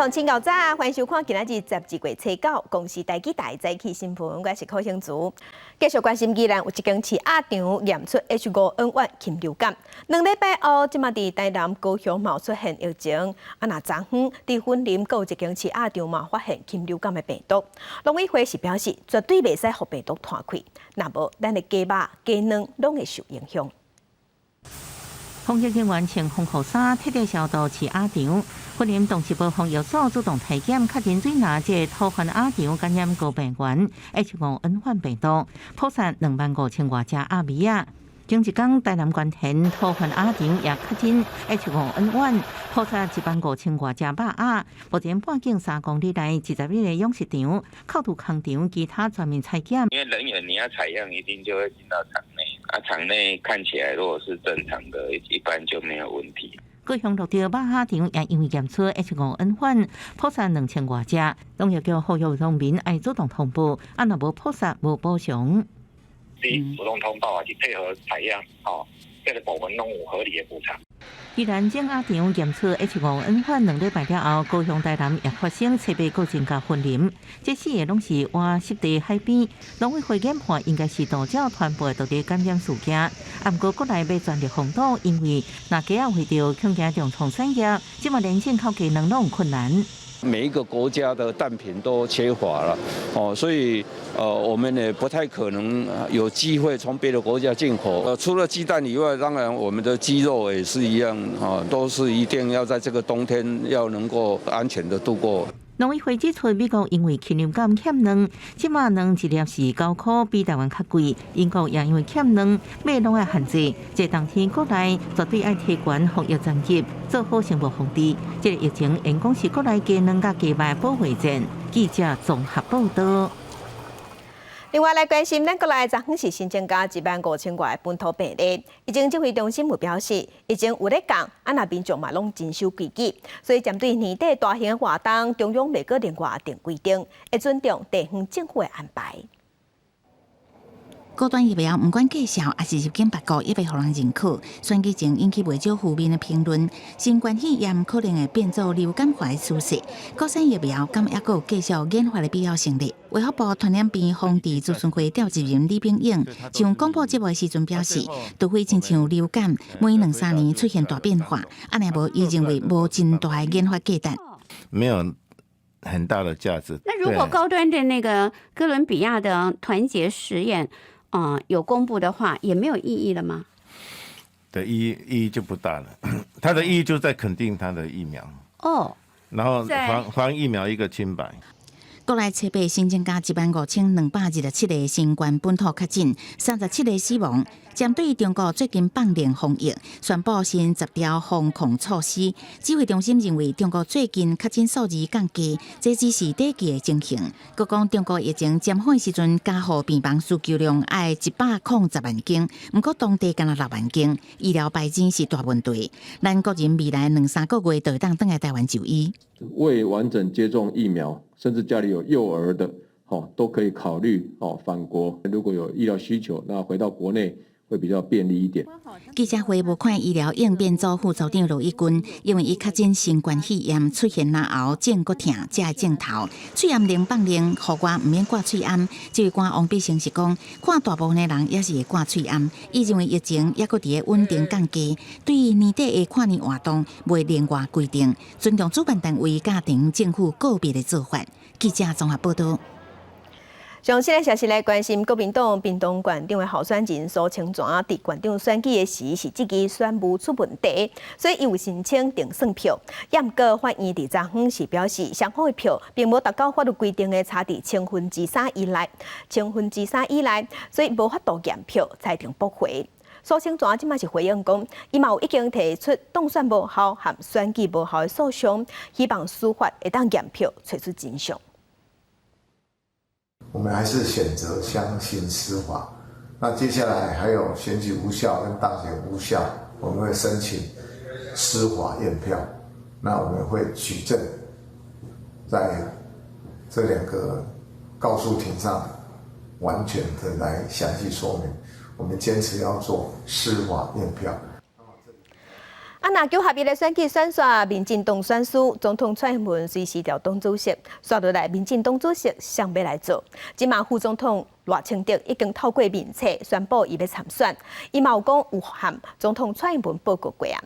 鄉親𠢕早，歡迎收看今仔日12月初9公視台語台早起新聞，我是柯興竹。繼續關心宜蘭有一間飼鴨場驗出 H5N1 禽流感，2禮拜後，這馬佇台南、高雄嘛出現疫情。啊，若昨昏佇雲林閣有一間飼鴨場嘛發現禽流感的病毒。農委會是表示，絕對袂使予病毒拖開，若無咱的雞肉、雞卵攏會受影響。防疫人員穿防護衫，徹底消毒飼鴨場。雲林動植物防疫所主動體檢，確認瑞拿這土番鴨場感染高病原 H5N1 病毒，撲殺25,000外隻鴨米仔。前一工台南關田土番鴨場也確診 H5N1，撲殺1萬5千外隻肉鴨。目前半徑3公里內21個養殖場、扣除空場，其他全面採檢。因為人員你要採樣，一定就會進到場內。啊，場內看起來如果是正常的，一般就沒有問題。高雄鹿碇肉鴨場也因為驗出 H5N1，撲殺2000外隻。農業局呼籲農民愛主動通報，啊，若無撲殺無補償。主動通報啊，去配合採樣，哦，這個部分攏有合理的補償。宜蘭種鴨場驗出 H5N1 2禮拜了後，高雄、台南也發生七八個增加雲林，這四个攏是活濕地海邊，農委會研判應該是渡鳥傳播的獨立感染事件。啊，毋過國內欲全力防堵，因為若雞仔會著恐驚重創產業，這馬連進口雞卵攏困難。每一個國家的蛋品都缺乏了，哦，所以，我們也不太可能有機會從別的國家進口。除了雞蛋以外，當然我們的雞肉也是一樣，啊，都是一定要在這個冬天要能夠安全的度過。農委會指出，美國因為禽流感欠卵，這馬卵一粒是9塊，比台灣較貴。英國也因為欠卵，買攏愛限制。這冬天國內絕對愛提懸防疫層級，做好生物防治。這個疫情應講是國內雞卵佮雞肉保衛戰。記者綜合報道。另外來關心，咱國內昨昏是新增加1萬5千外本土病例。疫情指揮中心有表示，疫情有咧降，啊若民眾嘛攏遵守規矩，所以針對年底大型活動，中央袂閣另外定規定，會尊重地方政府的安排。高端疫苗毋管價數，抑是入境別國，猶未予人認可。選舉前引起袂少負面的評論。新冠肺炎可能會變做流感化的趨勢。國產疫苗敢猶閣有繼續研發的必要性咧？衛福部傳染病防治諮詢會召集人李炳勇上廣播節目的時陣表示，除非親像流感，每兩三年出現大變化，按呢無伊認為無真大的研發價值。沒有很大的價值。那如果高端的那個哥倫比亞的團結實驗，有公布的話，也沒有意義了嗎？的意義就不大了。它的意義就在肯定它的疫苗。然後還疫苗一個清白。國內初八新增加15,227個新冠本土確診，37個死亡。針對中國最近放令防疫，宣布新10條防控措施。指揮中心認為，中國最近確診數字降低，這只是短期的情形。閣講中國疫情漸緩時陣，加護病房需求量愛110萬間，毋過當地干焦6萬間，醫療排擠是大問題。咱國人未來兩三個月就會當轉來台灣就醫。未完整接種疫苗，甚至家裡有幼兒的，都可以考慮哦返國。如果有醫療需求，那回到國內會比較便利一點。記者會無看醫療應變組副組長羅一鈞，因為伊確診新冠肺炎，出現咽喉症閣疼，才會症頭。喙罨令放令，予我毋免掛喙罨。指揮官王必勝是講，看大部分的人也是會掛喙罨。伊認為疫情猶閣佇咧穩定降低，對於年底的跨年活動，袂另外規定，尊重主辦單位佮地方政府個別的做法。記者綜合報道。上新的消息來關心，國民黨屏東縣長的候選人蘇清泉佇縣長選舉的時是質疑選務出問題，所以伊有申請重算票。毋過法院佇昨昏是表示，雙方的票並無達到法律規定的差佇千分之三以內，千分之三以內，所以無法度驗票，裁定駁回。蘇清泉這馬是回應講，伊嘛有已經提出當選無效和選舉無效的訴訟，希望司法會當驗票，揣出真相。我們還是選擇相信司法。那接下來還有選舉無效跟當選無效，我們會申請司法驗票。那我們會舉證，在這兩個告訴庭上，完全的來詳細說明。我們堅持要做司法驗票。啊，若九合一的選舉選煞，民進黨選輸，總統蔡英文隨時調黨主席，煞落來民進黨主席誰欲來做？這馬副總統賴清德已經透過面冊宣布伊欲參選，伊嘛有講有和總統蔡英文報告過啊。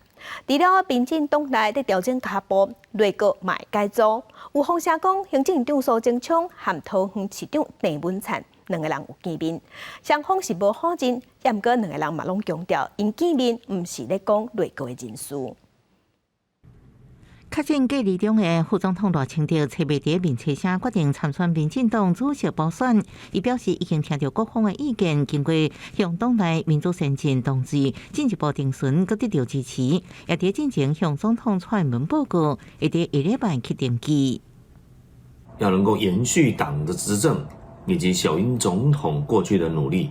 除了民進黨內咧調整腳步，內閣嘛會改組，有風聲講行政院長蘇貞昌和桃園市長鄭文燦兩个人有見面，雙方是無否認，毋過兩个人嘛攏強調，𪜶見面毋是咧講內閣的人事。確診隔離中的副總統賴清德，初八佇面冊寫決定參選民進黨主席補選。伊表示已經聽著各方的意見，經過向黨內民主先進同志進一步徵詢，閣得到支持，也佇進前向總統蔡英文報告，會佇下禮拜去登記。要能夠延續黨的執政以及小英總統過去的努力，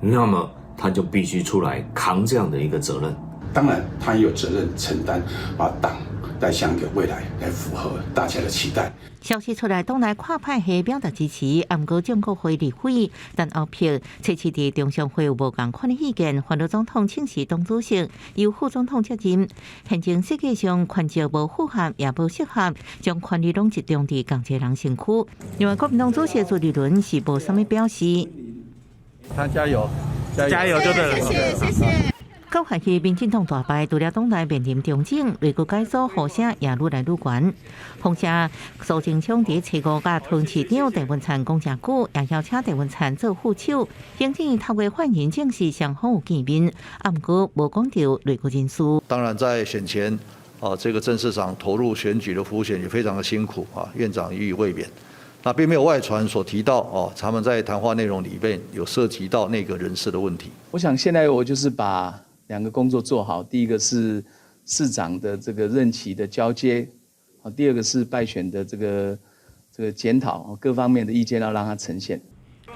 那麼他就必須出來扛這樣的一個責任。當然，他也有責任承擔，把黨帶向一個未來，來符合大家的期待。消息出來，黨內跨派系表達支持，毋過正國會立委陳歐珀初七佇中常會有無仝款的意見，煩惱總統請辭黨主席，由副總統接任。現今世界上權責無符合，也無適合將權力攏集中佇仝一个人身軀。另外，國民黨主席朱立倫是無啥物表示。他加油，加油就對了。謝謝，謝謝。九合一民進黨大敗，除了黨內面臨重整，內閣改組呼聲也愈來愈懸。風聲蘇貞昌佇初五佮桃園市長鄭文燦講誠久，也邀請鄭文燦做副手。行政院透過發言證實雙方有見面，毋過無講著內閣人事。當然，在選前啊，這個鄭市長投入選舉的輔選也非常的辛苦啊，院長予以慰勉。那並沒有外傳所提到哦，他們在談話內容裡面有涉及到內閣人事的問題。我想現在我就是把兩個工作做好，第一個是市長的這個任期的交接，啊，第二個是敗選的這個檢討，各方面的意見要讓它呈現。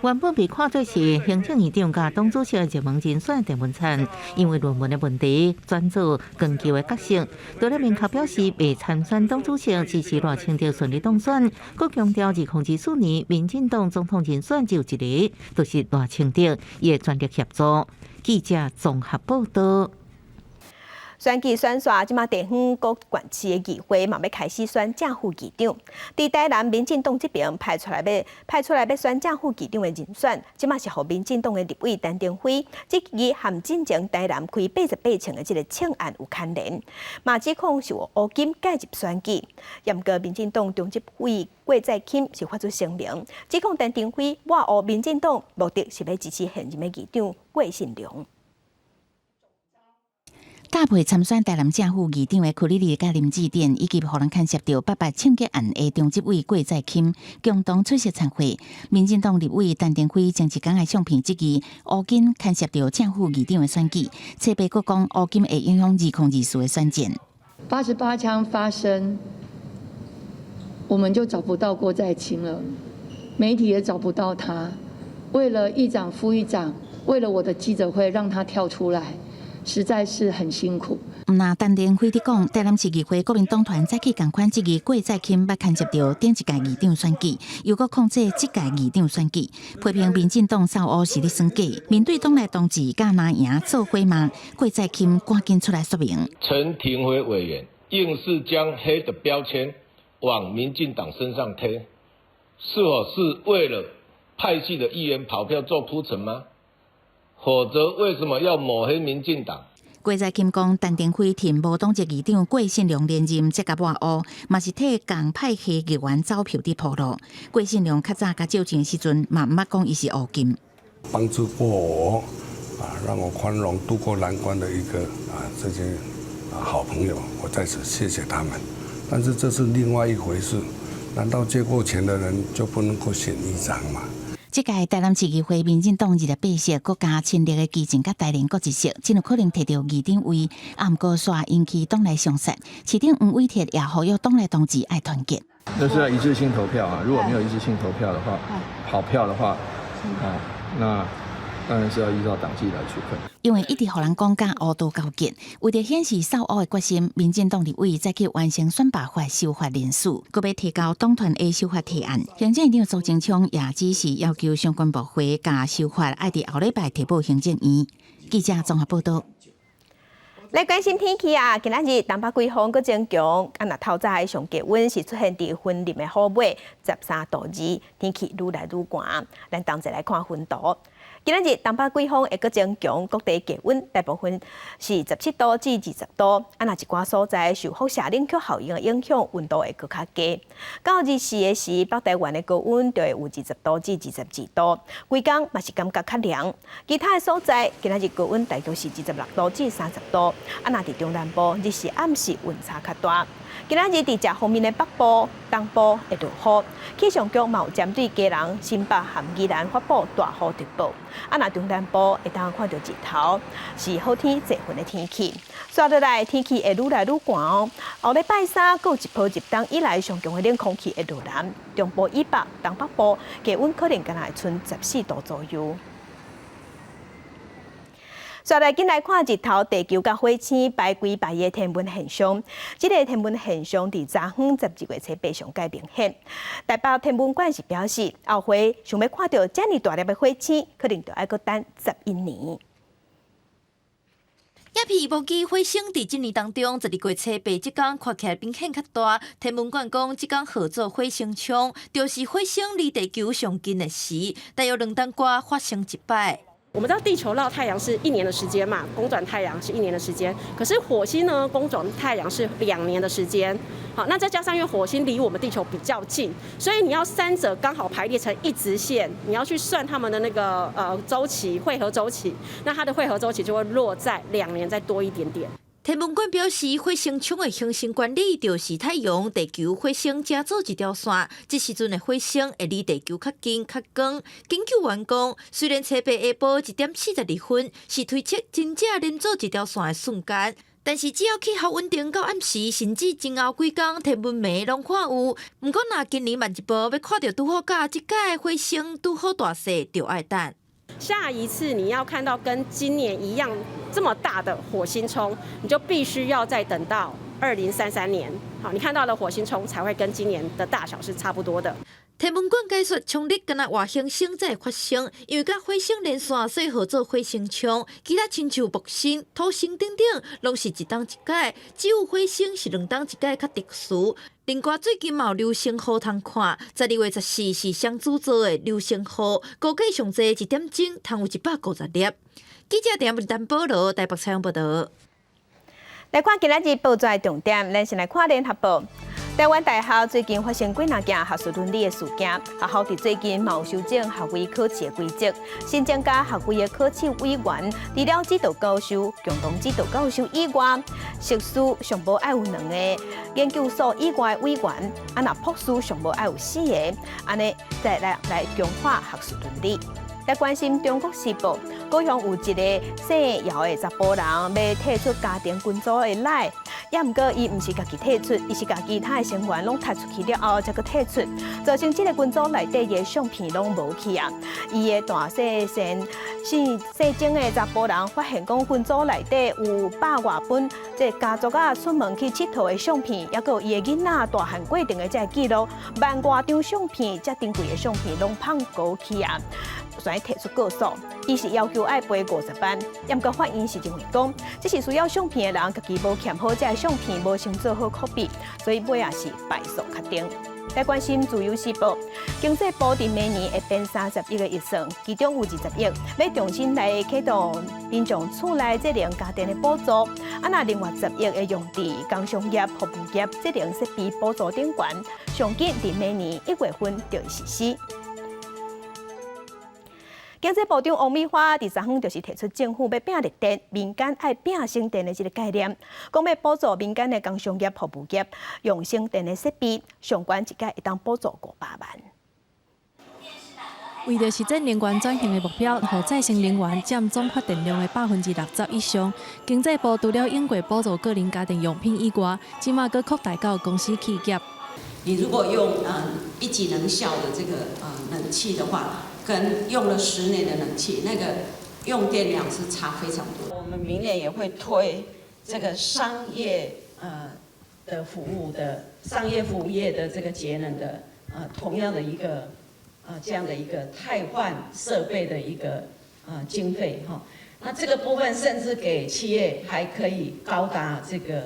原本被看做是行政院長佮黨主席的熱門人選鄭文燦，因為論文的問題轉做研究的角色。除了明確表示袂參選黨主席，支持賴清德順利當選，閣強調2024年民進黨總統人選只有一個，就是賴清德，伊會全力協助。記者綜合報道。選舉選煞，這馬地方各縣市的議會嘛欲開始選正副議長。佇台南民進黨這邊派出來欲選正副議長的人選，這馬是予民進黨的立委陳亭妃，質疑和進前台南開88槍的這个槍案有牽連，嘛指控是有烏金介入選舉。毋過民進黨中執委郭在清是發出聲明，指控陳亭妃抹烏民進黨，目的是欲支持現任的議長郭信良。搭配參選台南正副議長的柯立立佮林志典，以及予人牽涉著88槍擊案的中執委郭在清共同出席參會。民進黨立委陳亭妃前一工的相片質疑烏金牽涉著正副議長的選舉，初八閣講烏金會影響2024的選戰。 88槍發生，我們就找不到郭在清了，媒體也找不到他。為了議長、副議長，為了我的記者會，讓他跳出來。實在是很辛苦。毋但陳亭妃佇講，台南市議會國民黨團早起仝款質疑郭在清捌牽涉著頂一屆議長選舉，又閣控制這屆議長選舉，批評民進黨掃烏是咧耍假。面對黨內同志佮藍營做伙罵，郭在清趕緊出來說明。陳亭妃委員硬是將黑的標籤往民進黨身上貼，是否是為了派系的議員跑票做鋪陳嗎？否則為什麼要抹黑民進黨？郭在清講，陳亭妃替無黨籍議長郭信良連任，這共抹烏，嘛是替仝派系議員走票佇鋪路。郭信良較早共借錢時陣，嘛毋捌講伊是烏金。幫助過我啊，讓我寬容度過難關的一個啊，這些好朋友，我在此謝謝他們。但是這是另外一回事，難道借過錢的人就不能夠選議長嗎？這屆台南市議會民進黨28席，閣加親綠的基進佮台聯各一席，真有可能提著議長位。啊，毋過煞引起黨內雙殺，市長黃偉哲也呼籲黨內同志愛團結。那是要一致性投票啊！如果沒有一致性投票的話，跑票的話，啊，那當然是要依照黨紀來處分。因為一直予人講佮烏道勾結，為著顯示掃烏的決心，民進黨立委再去完成選罷法修法聯署，閣欲提交黨團的修法提案。行政院長蘇貞昌也指示要求相關部會共修法愛佇後禮拜提報行政院。記者綜合報道。來關心天氣啊！今仔日東北季風閣增強，啊，若透早的上低溫是出現佇雲林的虎尾13度2，天氣愈來愈寒。咱同齊來看雲圖。今仔日東北季風會閣增強，各地低溫大部分是17度至20度。啊，若一寡所在受輻射冷卻效應的影響，溫度會閣較低。到日時的時，北台灣的高溫就會有20度至22度，規工嘛是感覺較涼。其他的所在，今仔日高溫大約是26度至30度。啊，若佇中南部，日時暗時溫差較大。今仔日佇食方面的北部、東部會落雨，氣象局嘛有針對基隆、新北和宜蘭發布大雨特報。啊，若中南部會當看著日頭，是好天濟雲的天氣。煞落來天氣會愈來愈寒哦。後禮拜三閣有一波入冬以來上強的冷空氣會落南，中部以北、東北部低溫可能干焦會賰14度左右。煞來緊來看日頭、地球佮火星排規排的天文現象。這个天文現象佇昨昏12月初八上蓋明顯。台北天文館是表示，後回想欲看著遮爾大粒的火星，可能就愛閣等11年。影片無機火星佇這年當中，12月初八這工看起來明顯較大。天文館講，這工號做火星衝，就是火星離地球上近的時，大約2冬外發生一擺。我們知道地球繞太陽是一年的時間嘛，公轉太陽是一年的時間。可是火星呢，公轉太陽是2年的時間。好，那再加上因為火星離我們地球比較近，所以你要三者剛好排列成一直線，你要去算它們的那個週期匯合週期，那它的匯合週期就會落在2年再多一點點。天文館表示，火星衝的形成原理就是太陽、地球、火星成做一條線，這時陣的火星會離地球較近、較光。研究員講，雖然初八下晡1點42分是推測真正連做一條線的瞬間，但是只要氣候穩定到暗時，甚至今後幾工天文迷攏看有。毋過，若今年慢一步欲看著拄好佮這屆火星拄好大細，就愛等。下一次你要看到跟今年一樣這麼大的火星衝，你就必須要再等到2033年。好，你看到的火星衝才會跟今年的大小是差不多的。天文館解說，衝力敢若外行星才會發生，因為佮火星連線，所以號做火星衝。其他親像木星、土星等等，攏是一冬一擺，只有火星是兩冬一擺較特殊。另外，最近嘛有流星雨通看，12月14是雙子座的流星雨，估計上濟一點鐘通有150粒。記者鄭文丹保羅台北採訪報導。來看今仔日報紙的重點，咱先來看聯合報。台灣大學最近發生幾若件學術倫理的事件，學校佇最近嘛有修正學位考試的規則，新增加學位的考試委員，除了指導教授、共同指導教授以外，碩士上無愛有兩個，研究所以外的委員，啊若博士上無愛有四個，按呢再來強化學術倫理。來關心中國時報，高雄有一个姓姚的查埔人，欲退出家庭群組的奶，也毋過伊毋是家己退出，伊是共其他的成員攏踢出去了後，才閣退出，造成這个群組內底的相片攏無去啊。伊的大細先姓姓鍾的查埔人發現講，群組內底有百外本這家族仔出門去𨑨迌的相片，抑閣有伊的囡仔大漢過程的這个記錄，萬外張相片，遮珍貴的相片攏放孤去啊！所以提出告訴，伊是要求愛賠50萬，毋過法院是認為講，這是需要相片的人家己無撿好這个相片，無先做好 copy，所以尾仔是敗訴確定。來關心自由時報，經濟部佇明年會編30億的預算，其中有20億欲重新來啟動民眾厝內節能家電的補助，啊，若另外10億會用佇工商業、服務業節能設備補助頂懸，上緊佇明年1月份就會實施。經濟部長王美花佇昨昏就是提出政府欲拚綠電，民間愛拚省電的這个概念，講欲補助民間的工商業、服務業用省電的設備，上懸一屆會當補助500萬。為著實踐能源轉型的目標，予再生能源佔總發電量的60%以上，經濟部除了永過補助個人家庭用品以外，這馬閣擴大到公司企業。你如果用一級能效的這個冷氣的話，跟用了10年的冷氣，那個用電量是差非常多。我們明年也會推這個商業的服務的商業服務業的這個節能的同樣的一個這樣的一個汰換設備的一個經費哈。那這個部分甚至給企業還可以高達這個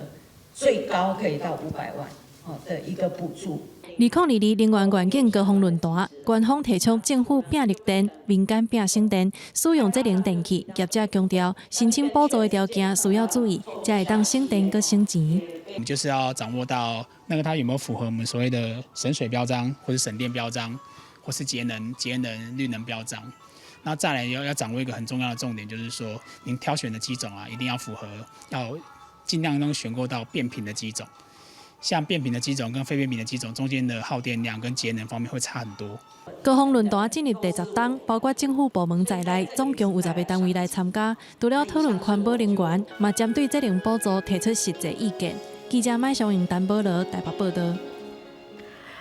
最高可以到500萬哦的一個補助。2022能源願景高峰論壇，官方提倡政府拼綠電，民間拼省電，使用節能電器。業者強調，申請補助的條件需要注意，才會當省電閣省錢。我們就是要掌握到那個它有沒有符合我們所謂的省水標章，或者省電標章，或是節能綠能標章。那再來要掌握一個很重要的重點，就是說，您挑選的機種啊，一定要符合，要盡量能選購到變頻的機種。像變頻的機種跟非變頻的機種中間的耗電量跟節能方面會差很多。高峰論壇進入第10冬，包括政府部門在內，總共有10個單位來參加。除了討論環保能源，嘛針對節能補助提出實際意見。記者麥尚榮、陳保羅台北報道。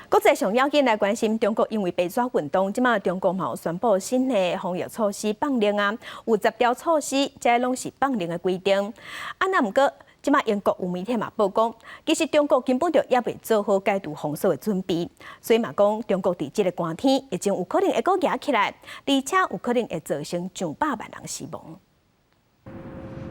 國際上要緊來關心，中國因為白紙運動，這馬中國嘛宣布新的防疫措施放令啊，有10條措施，這攏是放令的規定。啊，那毋過，這馬英國有媒體嘛報講，其實中國根本就猶未做好解除封鎖的準備，所以嘛講中國佇這个寒天疫情有可能會閣夯起來，而且有可能會造成上百萬人死亡。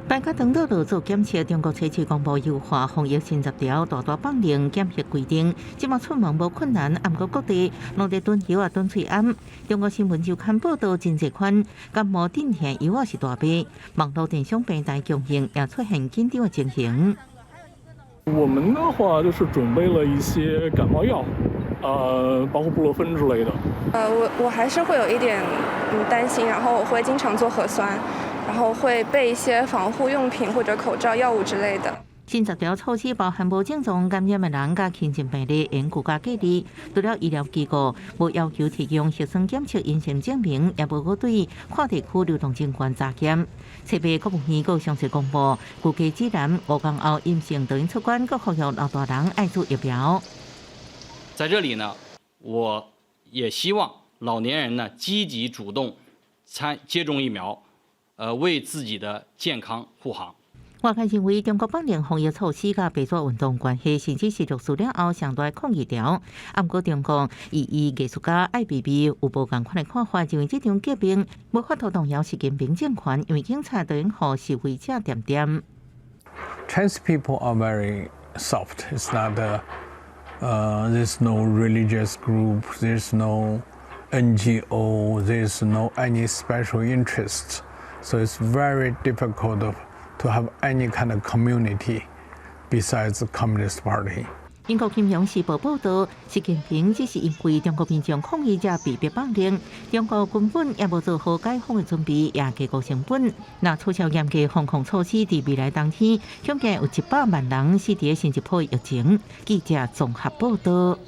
大家等到做檢測，中國初期公布優化防疫新10條，大大放寬檢疫規定，這馬出門無困難，毋過各地攏佇囤藥啊、囤喙罨。中國新聞週刊報道，真濟款感冒鎮痛藥啊是大賣，網路電商平台供應也出現緊張的情形。我們的話就是準備了一些感冒藥，包括布洛芬之類的。我還是會有一點擔心，然後我會經常做核酸。然後會備一些防護用品或者口罩、藥物之類的。新10條措施包含無症狀感染的人佮輕症病例，應居家隔離。除了醫療機構無要求提供核酸檢測陰性證明，也無閣對跨地區流動人員查檢。七月國務院閣詳細公布，居家指南5天後陰性就𪜶出關，閣呼籲老大人愛注疫苗。在這裡呢，我也希望老年人呢積極主動參接種疫苗。為自己的健康護航。外界認為中國放寬防疫措施佮白紙運動關係，甚至是六四了後上大抗議潮。毋過中國異議藝術家艾未未有無仝款的看法，認為這場革命無法度動搖習近平政權，因為警察都𪜶予示威者恬恬。 Chinese people are very soft. It's not a, there's no religious group, there's no NGO, there's no any special interests. So it's very difficult to have any kind of community besides the Communist Party. 英國金融時報報導，習近平只是因為中國民眾抗議才被迫放令，中國根本猶無做好解封的準備，也低估成本。若取消嚴格防控措施，佇未來冬天，恐驚有100萬人死佇新一波疫情。記者綜合報導。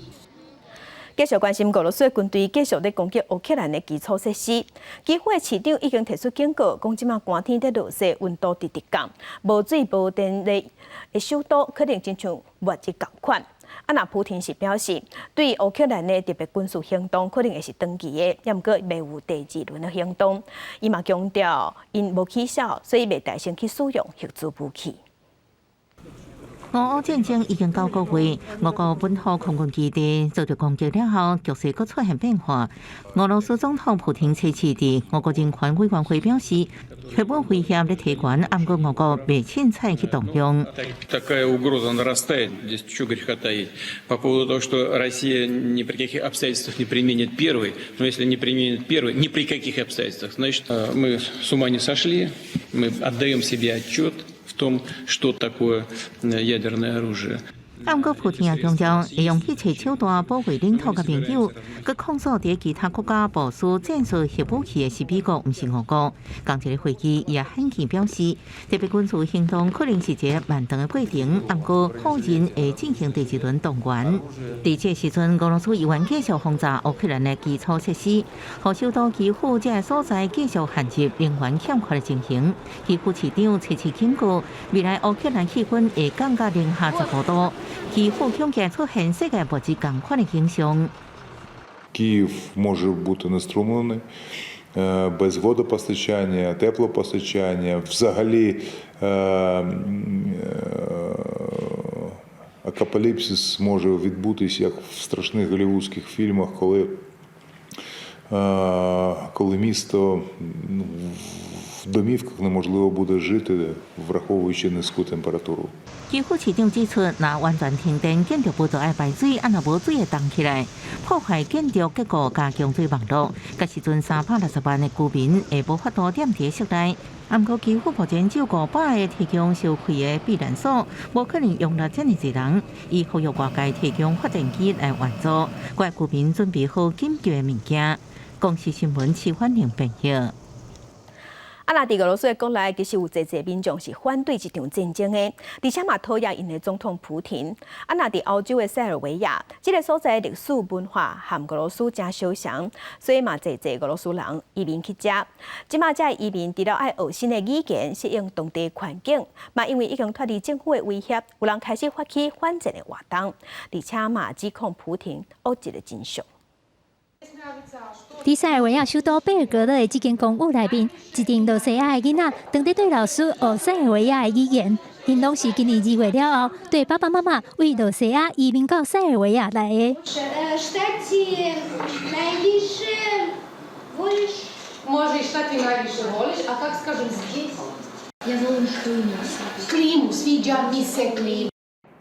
繼續關心俄羅斯軍隊繼續咧攻擊烏克蘭的基礎設施。基輔的市長已經提出警告，講這馬寒天咧落雪，溫度直直降，無水無電的首都可能親像末日仝款。啊，若普廷是表示，對烏克蘭的特別軍事行動可能會是長期的，猶毋過袂有第二輪的行動。伊嘛強調，𪜶無起痟，所以袂代先去使用核子武器。俄烏戰爭已經9個月，俄國本土空軍基地遭到攻擊了後，局勢閣出現變化。俄羅斯總統普廷初次佇俄國人權委員會表示，核武威脅咧提懸，毋過俄國袂凊彩去動用。 Такая угроза нарастает, здесь чего греха таить. По поводу того, что Россия ни при каких обстоятельствах не применит первый, но если не применит первый, ни при каких обстоятельствах, значит, мы с ума не сошли, мы отдаем себе отчет в том, что такое ядерное оружие. 毋過普廷也強調，會用一切手段保衛領土佮盟友，閣控訴佇其他國家部署戰術核武器的是美國，毋是俄國。仝一个會議，伊也罕見表示，特別軍事行動可能是一个漫長的過程，毋過否認會進行第二輪動員。佇這時陣，俄羅斯依然繼續轟炸烏克蘭的基礎設施，予首都基輔這个所在繼續陷入能源欠缺的情形。基輔市長初次警告，未來烏克蘭氣溫會降到零下15度。基輔恐驚出現世界末日仝款的景象。 Київ може бути знеструмлений, без водопостачання, теплопостачання. Взагалі апокаліпсис може відбутись, як в страшних голлівудських фільмах, коли місто, ну, в домівках неможливо буде жити, враховуючи низьку температуру. 基輔市長指出，若完全停電，建築物就愛排水，啊若無水會凍起來，破壞建築結構佮供水網路。彼時陣360萬的居民會無法度踮佇室內。啊，毋過基輔目前只有500個提供收費的避難所，無可能容納遮爾濟人。伊呼籲外界提供發電機來援助，閣愛居民準備好緊急的物件。公視新聞徐歡玲編譯。啊，若佇俄羅斯的國內，其實有濟濟民眾是反對這場戰爭的，而且嘛討厭𪜶的總統普廷。啊，若佇歐洲的塞爾維亞，這个所在歷史文化和俄羅斯誠相像，所以嘛濟濟俄羅斯人移民去遮。這馬遮移民除了愛學新的語言，適應當地環境，嘛因為已經脫離政府的威脅，有人開始發起反戰的活動，而且嘛指控普廷惡一个真相。佇塞爾維亞首都貝爾格勒的這間公寓內面，一陣露西亞的囡仔當咧對老師學塞爾維亞的語言。𪜶攏是今年2月了後，綴爸爸媽媽為露西亞移民到塞爾維亞來的。 Šta ti najviše voliš? Može i šta ti najviše voliš, a kako kažem zdjes? Ja volim klimu. Klimu, sviđa mi se klima.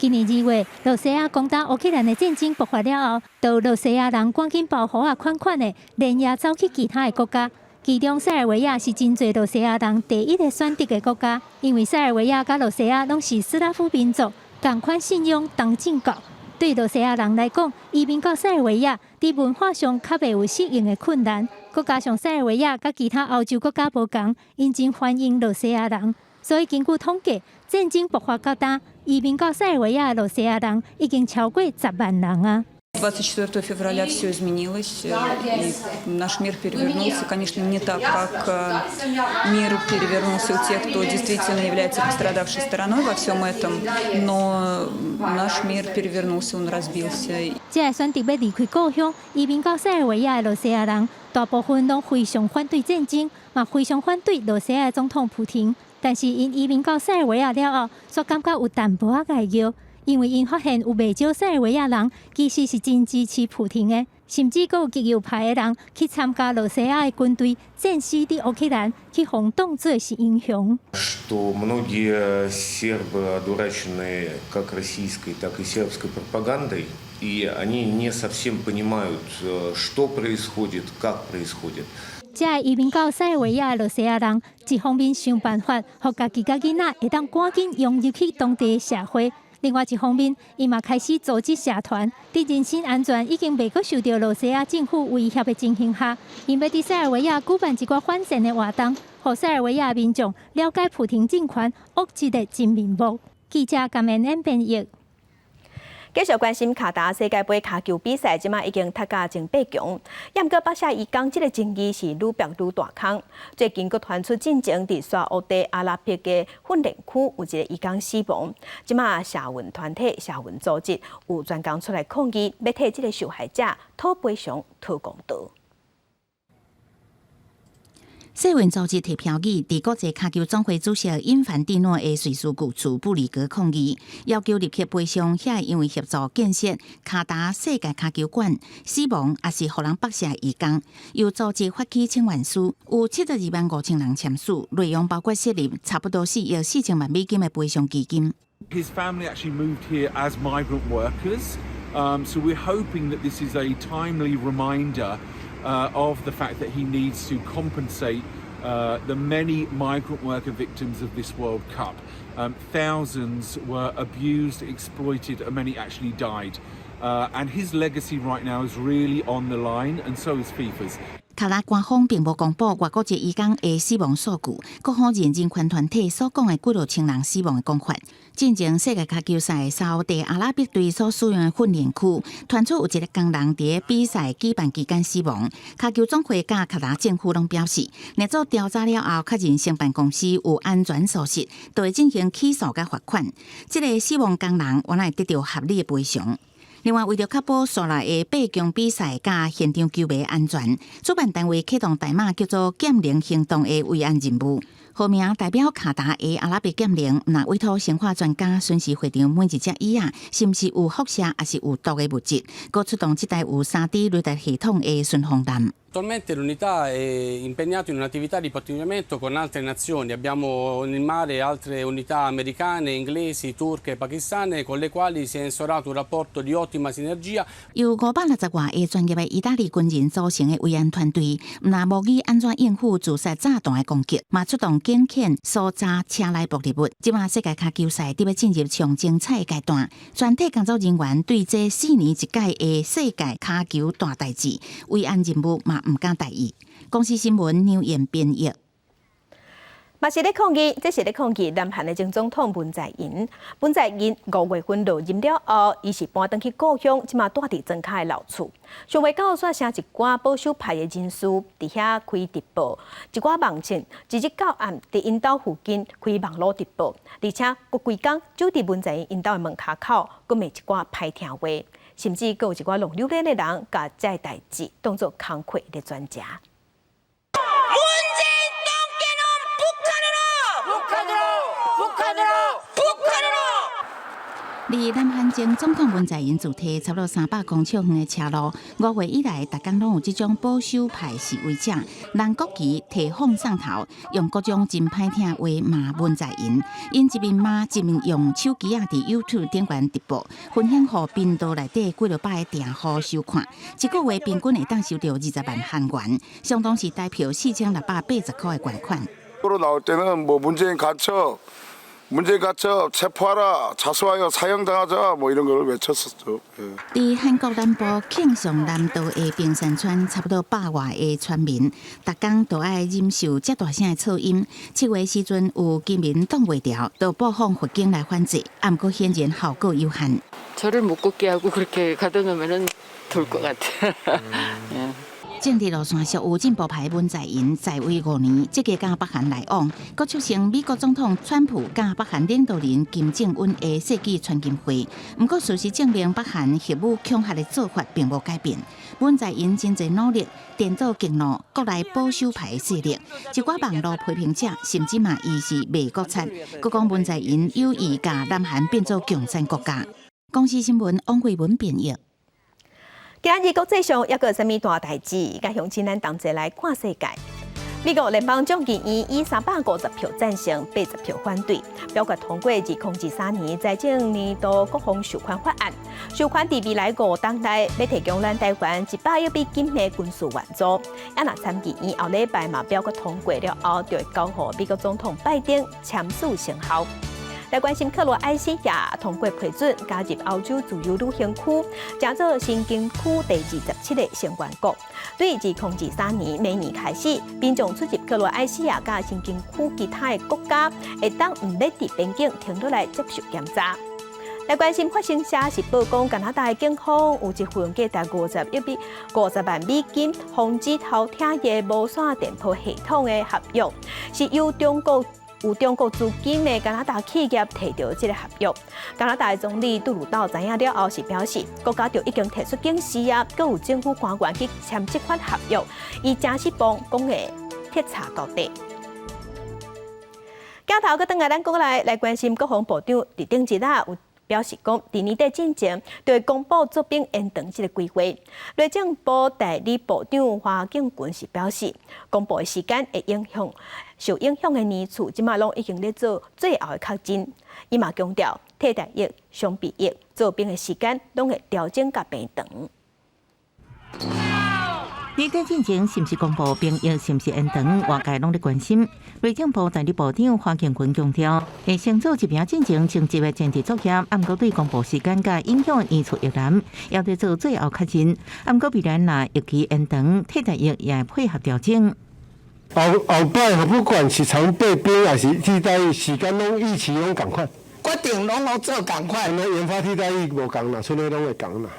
今年2月，露西亞攻打烏克蘭的戰爭爆發了後，就露西亞人趕緊包袱仔款款的，連夜走去其他的國家。其中塞爾維亞是真濟露西亞人第一個選擇的國家，因為塞爾維亞佮露西亞攏是斯拉夫民族，仝款信仰東正教。對露西亞人來講，移民到塞爾維亞，佇文化上較袂有適應的困難。閣加上塞爾維亞佮其他歐洲國家無仝，𪜶真歡迎露西亞人。所以根據統計，戰爭爆發到今，移民到塞爾維亞的露西亞人已經超過10萬人啊！ 24 февраля все изменилось, и наш мир перевернулся, конечно, не так, как мир перевернулся у тех, кто действительно является пострадавшей стороной во всем этом, но наш мир перевернулся, он разбился. 這个選擇欲離開故鄉，移民到塞爾維亞的露西亞人，大部分攏非常反對戰爭，嘛非常反對露西亞總統普廷。但是𪜶移民到塞爾維亞了後，卻感覺有淡薄仔礙挹，因為𪜶發現有袂少塞爾維亞人其實是真支持普廷的，甚至閣有極右派的人去參加露西亞的軍隊，戰死佇烏克蘭，去予當做是英雄。 Что многие сербы одурачены как российской, так и сербской пропагандой, и они не совсем понимают, что происходит, как происходит. 這个移民到塞爾維亞的露西亞人，一方面想辦法，予家己佮囡仔會當趕緊融入去當地社會；另外一方面，伊嘛開始組織社團，佇人身安全已經袂閣受到露西亞政府威脅的情形下，𪜶欲佇塞爾維亞舉辦一寡反戰的活動，予塞爾維亞民眾了解普廷政權惡質的真面目。記者甘恩恩編譯。繼續關心卡達世界盃跤球比賽，這馬已經踢甲前八強。毋過北下移工這个爭議是愈變愈大空。最近閣傳出進前佇沙烏地阿拉伯的訓練區有一个移工死亡。這馬社運團體、社運組織有專工出來抗議，欲替這个受害者討賠償、討公道。世運組織提標語，佇國際跤球總會主席因凡蒂諾的瑞士舊厝布里格抗議，要求立刻賠償遐个因為協助建設卡達世界跤球館死亡，抑是予人縛殺移工。由組織發起請願書，有72萬5千人簽署，內容包括設立差不多4億4千萬美金的賠償基金。 His family actually moved here as migrant workers, so we're hoping that this is a timely reminder of the fact that he needs to compensate the many migrant worker victims of this World Cup. Thousands were abused, exploited, and many actually died. And his legacy right now is really on the line, and so is FIFA's. 卡達官方並無公布外國籍移工的死亡數據，閣否認人權團體所講的幾落千人死亡的講法。進前世界跤球賽沙烏地阿拉伯隊所使用的訓練區，傳出有一个工人佇比賽舉辦期間死亡。跤球總會佮卡達政府攏表示，若做調查了後，確認承辦公司有安全疏失，就會進行起訴佮罰款。這个死亡工人原來得著合理的賠償。另外，為著確保紲來的八強比賽佮現場球迷安全，主辦單位啟動代碼叫做“劍靈行動”的維安任務。號名代表卡達的阿拉伯劍靈，若委託生化專家巡視會場每一隻椅仔，是毋是有輻射抑是有毒的物質，閣出動這台有3D 雷達系統的巡防艦。Attualmente l'unità è impegnata in un'attività di pattugliamento con altre nazioni. Abbiamo nel mare altre unità americane, inglesi, turche, pakistane con le quali si è instaurato un rapporto di ottima sinergia. 由560外个專業的意大利軍人組成的維安團隊，毋但模擬按怎應付自殺炸彈的攻擊，嘛出動警犬搜查車內爆裂物。這馬世界跤球賽佇欲進入上精彩的階段，全體工作人員對這4年一屆的世界跤球大代誌，維安任務嘛毋敢大意。公視新聞劉燕編譯。嘛是咧抗議，這是咧抗議南韓的前總統文在寅。文在寅5月份落任了後，伊是搬轉去故鄉，這馬蹛佇莊跤的老厝。想袂到，煞成一寡保守派的人士佇遐開直播，一寡網站直直到暗佇𪜶兜附近開網路直播，而且閣規工守佇文在寅𪜶兜的門跤口，閣罵一寡歹聽話，甚至閣有一寡弄榴蓮的人，共這个代誌當做工課咧傳食。離南韓前總統文在寅住邸差不多300公尺遠的車路，5月以來，逐工攏有這種保守派示威者，人國旗提放上頭，用各種真歹聽話罵文在寅。𪜶一面罵，一面用手機仔佇 YouTube 頂懸直播，分享予頻道內底幾落百个訂戶收看。一個月平均會當收著20萬韓元，相當是台票4680塊的捐款。 나올 때는 뭐 문재인 간첩, 문재인 간첩 체포하라, 자수하여 사형당하자 뭐 이런 걸 외쳤었죠. 예. 佇韓國南部慶尚南道的平山村，差不多百外个村民，逐工都愛忍受遮大聲的噪音。7月時陣有居民擋袂牢，就報訪法警來反制，毋過顯然效果有限。 저를 못 걷게 하고 그렇게 가둬놓으면은 돌 것 같아요. 政治路線屬有進步派文在寅在位5年，積極佮北韓來往，閣促成美國總統川普佮北韓領導人金正恩的世紀川金會。毋過事實證明，北韓核武恐嚇的做法並無改變。文在寅真濟努力顛倒激怒國內保守派的勢力，一寡網路批評者甚至罵伊是賣國賊，閣講文在寅有意共南韓變做共產國家。公視新聞王慧文編譯。今日國際上猶閣有啥物大代誌？共鄉親咱同齊來看世界。美國聯邦眾議院以350票贊成、80票反對，表決通過2023年財政年度國防授權法案。授權佇未來5冬內，欲提供咱台灣100億美金的軍事援助。啊，若參議院後禮拜嘛表決通過了後，就會交予美國總統拜登簽署生效。來關心克羅埃西亞通過批准加入歐洲自由旅行區，成做申根區第27個成員國。對2023年明年開始，民眾出入克羅埃西亞佮申根區其他的國家，會當毋免佇邊境停落來接受檢查。來關心法新社是報講，加拿大的警方有一份價值50億美50萬美金防止偷聽的無線電波系統的合約，是由中國有中國資金的加拿大企業提著這个合約。加拿大總理杜魯道知影了後是表示，國家就已經提出警示啊，閣有政府官員去簽這款合約，伊誠失望，講會徹查到底。鏡頭閣轉來咱國內來關心國防部長佇頂日啊，有表示講，佇年底進前就會公布做兵延長這个規劃。內政部代理部長華敬群是表示，公布的時間會影響受影響的年次，這馬攏已經咧做最後的確認。伊嘛強調，替代役、常備役做兵的時間攏會調整佮變長。年底進前是毋是公布兵役，是毋是延長？外界攏咧關心。內政部代理部長華敬群強調，會先做一兵進前徵集的前置作業，毋過對公布時間佮影響年次役男，也佇做最後確認。毋過未來若役期延長，替代役也會配合調整。後後擺不管是常備兵還是替代役，時間攏預期攏仝款，決定攏攏做仝款。研發替代役無仝啦，剩的攏會仝啦。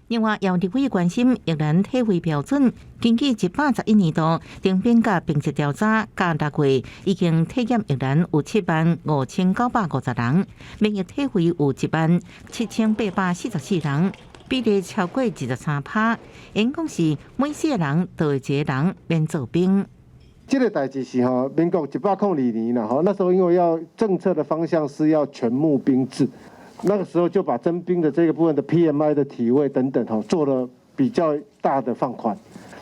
另外，有立委關心役男體位標準，根據111年度徵兵佮兵役調查，到6月已經體檢役男有7萬5950人，免疫體位有1萬7844人，比例超過23趴。因講是每四個人就有一個人免做兵。這个代誌是吼，民國102年啦，吼，那時候因為要政策的方向是要全募兵制。那個時候就把徵兵的這個部分的 PMI 的體位等等，吼，做了比較大的放寬。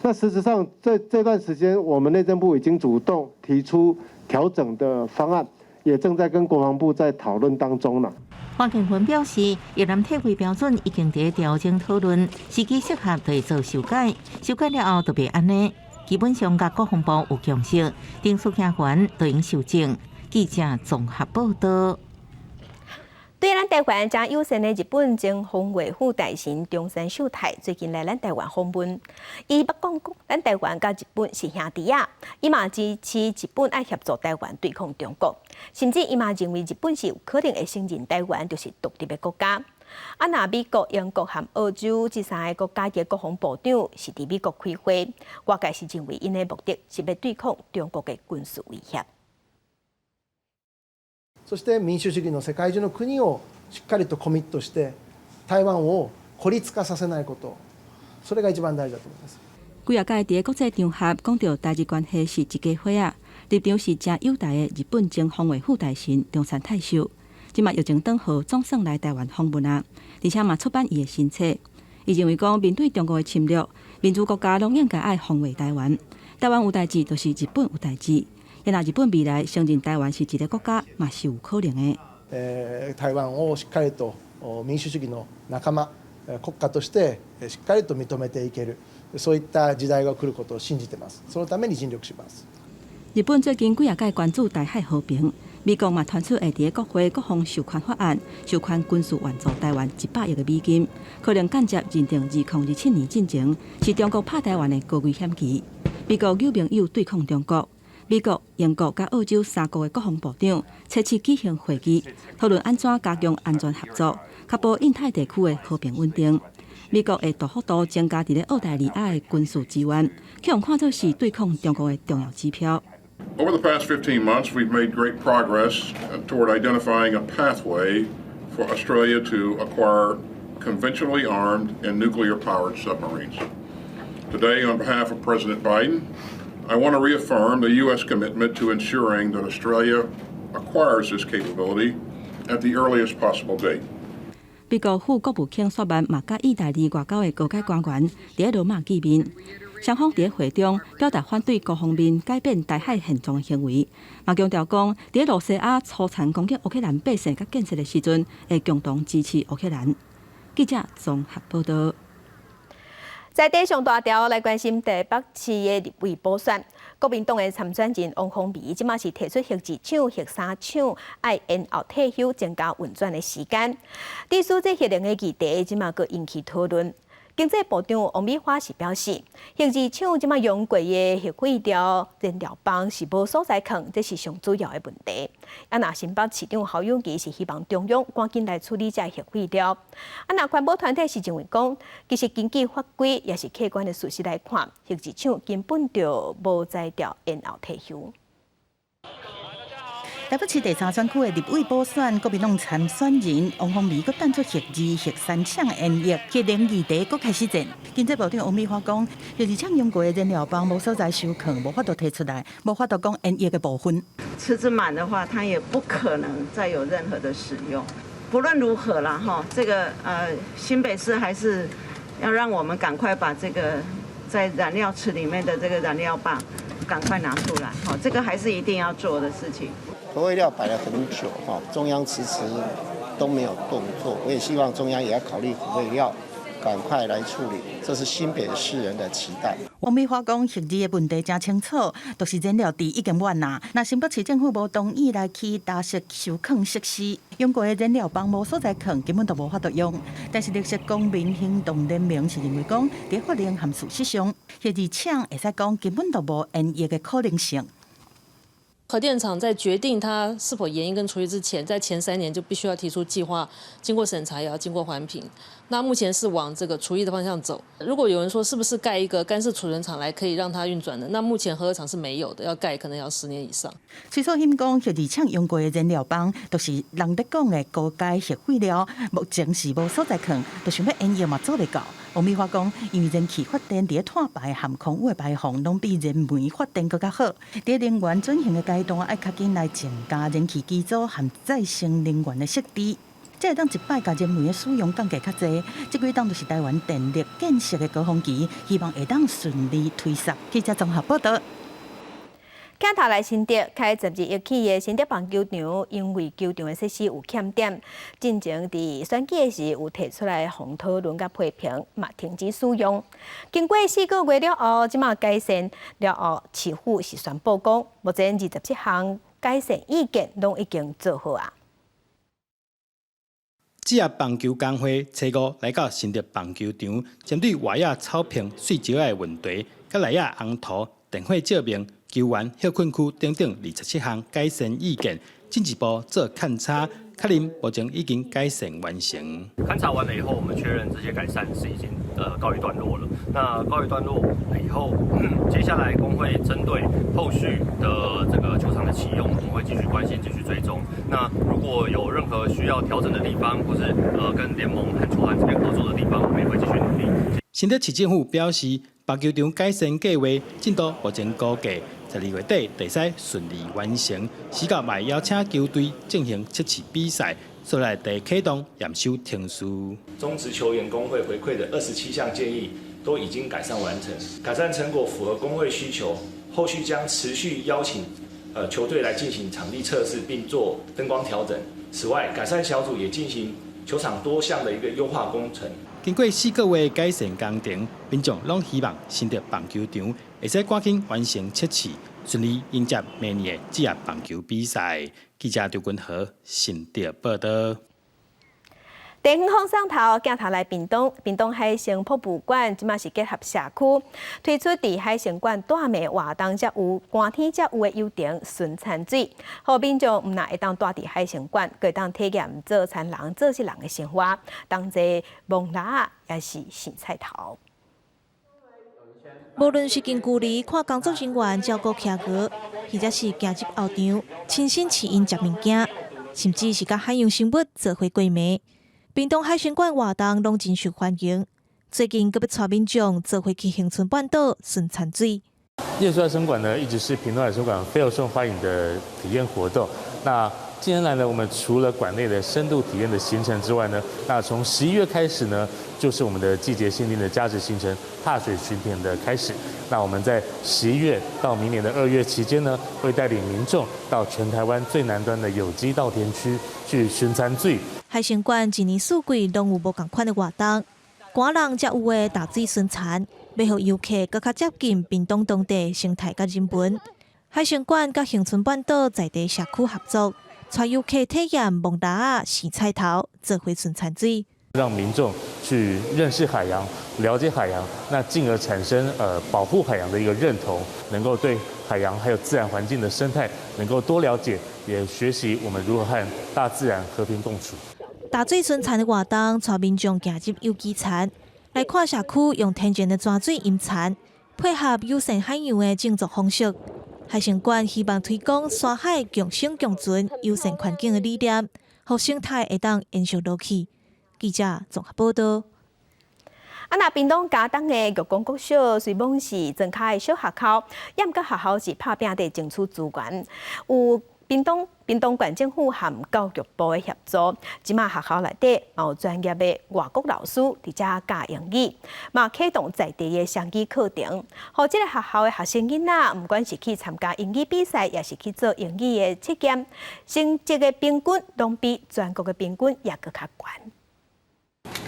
那事實上，在這段時間，我們內政部已經主動提出調整的方案，也正在跟國防部在討論當中了。黃建文表示，役男退位標準已經佇調整討論，時機適合就會做修改，修改了後就袂按呢。基本上佮國防部有共識，定數行懸都應修正。記者綜合報道。對咱台灣誠友善的日本前防衛副大臣中山秀太最近來咱台灣訪問，伊捌講過，咱台灣佮日本是兄弟仔，伊嘛支持日本愛協助台灣對抗中國，甚至伊嘛認為日本是有可能會承認台灣就是獨立的國家。啊，若美國、英國和澳洲這三个國家的國防部長是佇美國開會，外界是認為𪜶的目的是欲對抗中國的軍事威脅。そして民主主義の世界中の國をしっかりとコミットして台灣を孤立化させないこと，それが一番大事だと思います。幾仔擺佇國際場合講著台日關係是一家伙仔，立場是誠友台的日本前防衛副大臣中山泰秀，這馬疫情轉好，總算來台灣訪問啊，而且嘛出版伊的新冊。伊認為講面對中國的侵略，民主國家攏應該愛防衛台灣。台灣有代誌，就是日本有代誌。若日本未來承認台灣是一个國家，嘛是有可能的。台灣をしっかりと民主主義の仲間國家としてしっかりと認めていける、そういった時代が來ることを信じてます。そのために盡力します。日本最近幾仔擺關注台海和平，美國嘛傳出會佇國會國防授權法案，授權軍事援助台灣100億个美金，可能間接認定2027年進前是中國拍台灣的高危險期。美國有盟友對抗中國。美國、英國佮澳洲三國的國防部長初七舉行會議，討論按怎加強安全合作，確保印太地區的和平穩定。美國會大幅度增加佇咧澳大利亞的軍事支援，予人看做是對抗中國的重要指標。 Over the past 15 months, we've made great progress toward identifying a pathway for Australia to acquire conventionally armed and nuclear-powered submarines. Today, on behalf of President Biden, I want to reaffirm the U.S. commitment to ensuring that Australia acquires this capability at the earliest possible date. 美國副國務卿雪曼嘛佮意大利外交的高階官員佇羅馬見面，雙方佇會中表達反對各方面改變台海現狀的行為，嘛強調講，佇俄羅斯粗殘攻擊烏克蘭百姓佮建設的時陣，會共同支持烏克蘭。記者綜合報道。在地上大條來關心台北市的立委補選，國民黨的參選人王鴻薇，這馬是提出核二廠、核三廠愛延後退休，增加運轉的時間。對此這核能的議題，這馬閣引起討論。經濟部長王美花是表示，核二廠這馬用過的核廢料燃料棒是無所在囥，這是上主要的問題。啊，若新北市長侯友宜是希望中央趕緊來處理這核廢料。啊，若環保團體是認為講，其實根據法規也是客觀的事實來看，核二廠根本就無才調延後退休。台北市第三選區的立委補選，國民黨參選人王鴻薇閣擲出核二、核三廠延役，核能議題閣開始戰。經濟部長王美花講，核二廠用過的燃料棒無所在收囥，無法度提出來，無法度講延役的部分。池子滿的話，它也不可能再有任何的使用。不論如何啦，哈，這個新北市還是要讓我們趕快把這個在燃料池裡面的這個燃料棒趕快拿出來，好，這個還是一定要做的事情。核廢料擺了很久，哈，中央遲遲都沒有動作。我也希望中央也要考慮核廢料，趕快來處理，這是新北市人的期待。王美花講，核二的問題誠清楚，就是燃料池已經滿啦。若新北市政府無同意來起搭設收囥設施，用過的燃料棒無所在囥，根本就無法度用。但是綠色公民行動聯盟是認為講，佇法令和事實上，核二廠會使講根本就無延役的可能性。核電廠在決定它是否延役跟除役之前，在前3年就必須要提出計劃，經過審查，也要經過環評。那目前是往這個除役的方向走。如果有人說是不是蓋一個乾式儲存廠來可以讓它運轉的，那目前核二廠是沒有的，要蓋可能要10年以上。崔素馨講，核二廠用過的燃料棒，就是人咧講的高階核廢料，目前是無所在囥，就想欲延役嘛做袂到。王美花講，因為燃氣發電佇碳排和空污的排放，攏比燃煤發電閣較好。佇能源轉型的階段，愛較緊來增加燃氣機組和再生能源的設置。這會當一擺共燃煤的使用降低較濟。這幾冬就是台灣電力建設的高峰期，希望會當順利推捒。記者綜合報道。鏡頭來新竹開12億起的新竹棒球場，因為球場的設施有欠點，進前佇選舉的時有提出來予討論佮批評，嘛停止使用。經過4個月了後，這馬改善了後，市府是宣布講，目前27項改善意見攏已經做好啊。職業棒球工會初五來到新竹棒球場，針對外野草坪碎石仔的問題，佮內野紅塗、電火照明、球員歇睏區等等27項改善意見，進一步做勘查，確認目前已經改善完成。勘察完了以後，我們確認這些改善是已經告一段落了。那告一段落以後，接下來工會針對後續的這個球場的啟用，我們會繼續關心、繼續追蹤。那如果有任何需要調整的地方，或是跟聯盟和球團這邊合作的地方，我們也會繼續努力。新竹市政府表示，棒球場改善計劃進度目前估計12月底會使順利完成，時到嘛會邀請球隊進行測試比賽，所來地啟動驗收程序。中職球員工會回饋的27項建議都已經改善完成，改善成果符合工會需求，後續將持續邀請球隊來進行場地測試並做燈光調整。此外，改善小組也進行球場多項的一個優化工程。經過4個月改善工程，民眾攏希望新竹棒球場會使趕緊完成測試，順利迎接明年的職業棒球比賽。記者張君和新竹報道。地方放送頭鏡頭來屏東，屏東海生博物館這馬是結合社區推出佇海生館蹛暝活動，才有寒天才有的遊程巡田水，予民眾毋但會當蹛佇海生館，閣會當體驗做田人、做穡人的生活，同齊摸蜊仔，抑是莴菜頭。無論是近距離看工作人員照顧企鵝，或者是行入後場親身試𪜶食物件，甚至是佮海洋生物做伙過暝。屏東海生館活動攏真受歡迎，最近閣欲帶民眾做伙去恆春半島巡田水。夜宿海生館呢，一直是屏東海生館非常受歡迎的體驗活動。那近年來呢，我們除了館內的深度體驗的行程之外呢，那從11月開始呢，就是我們的季節限定的加值行程踏水巡田的開始。那我們在11月到明年的2月期間呢，會帶領民眾到全台灣最南端的有機稻田區去巡田水。海生館一年四季攏有無仝款的活動，寒人才有的踏水巡田，欲予遊客閣較接近屏東當地生態佮人文。海生館佮恆春半島在地社區合作，帶遊客體驗摸蜊仔、莴菜頭，做伙巡田水，讓民眾去認識海洋、了解海洋，那進而產生保護海洋的一個認同，能夠對海洋還有自然環境的生態能夠多了解，也學習我們如何和大自然和平共處。踏水巡田的活動，帶民眾行入有機田，來看社區用天然的泉水淹田，配合友善海洋的種作方式。海生館希望推廣山海共生共存、友善環境的理念，予生態會當延續落去。記者綜合報道。啊，若屏東佳冬的玉光國小雖罔是莊跤的小學校，猶毋過學校是拍拚佇爭取資源，有屏東縣政府和教育部的協助，這馬學校內底嘛有專業的外國老師佇遮教英語，嘛啟動在地的雙語課程，予這个學校的學生囡仔，毋管是去參加英語比賽，抑是去做英語的測驗，成績的平均攏比全國的平均也閣較懸。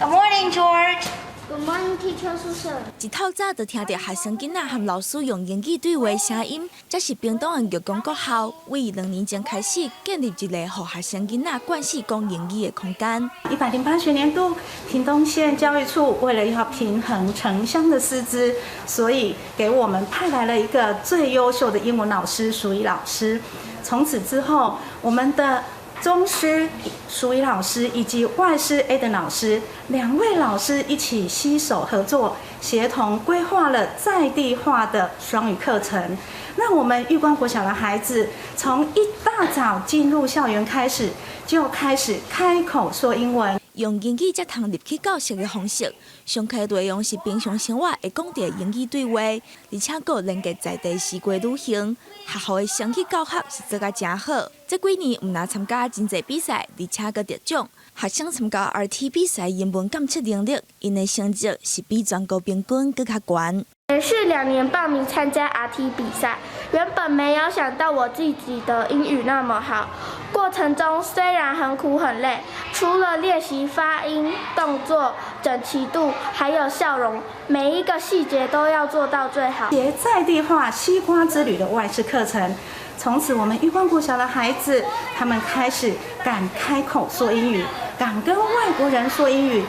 Good morning, George. Good morning, teacher Susan. 一透早就聽著學生囡仔和老師用英語對話聲音，這是屏東的玉光國校為2年前開始建立一个予學生囡仔慣勢講英語的空間。108學年度，屏東縣教育處為了要平衡城鄉的師資，所以給我們派來了一個最優秀的英文老師，淑儀老師。從此之後，我們的中師淑儀老師以及外師 Eden 老師兩位老師一起攜手合作，協同規劃了在地化的雙語課程。讓我們玉光國小的孩子從一大早進入校園開始，就開始開口說英文。用英語才通入去教室的方式。上課內容是平常生活會講著的英語對話，而且閣連結在地四季旅行。學校的雙語教學是做甲誠好。這幾年毋但參加真濟比賽，而且閣得獎。學生參加 RT 比賽，英文檢測能力，𪜶的成績是比全國平均閣較懸。連續2年報名參加 RT 比賽，原本沒有想到我自己的英語那麼好。過程中雖然很苦很累，除了練習發音、動作整齊度，還有笑容，每一個細節都要做到最好。在地化西瓜之旅的外事課程，從此我們玉光國小的孩子，他們開始敢開口說英語，敢跟外國人說英語。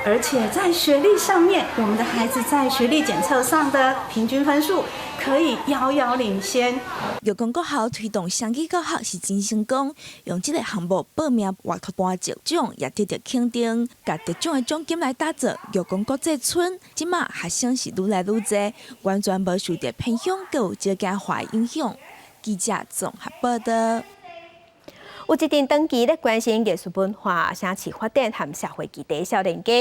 而且在學歷上面，我們的孩子在學歷檢測上的平均分數可以遙遙領先。玉光國校推動雙語教學是真成功，用這个項目報名活脫班得獎，也得著肯定。共得獎的獎金來打造玉光國際村，這馬學生是愈來愈濟，完全無受著偏鄉閣有少子化影響。記者綜合報道。有一陣長期咧關心藝術文化、城市發展和社會議題少年家，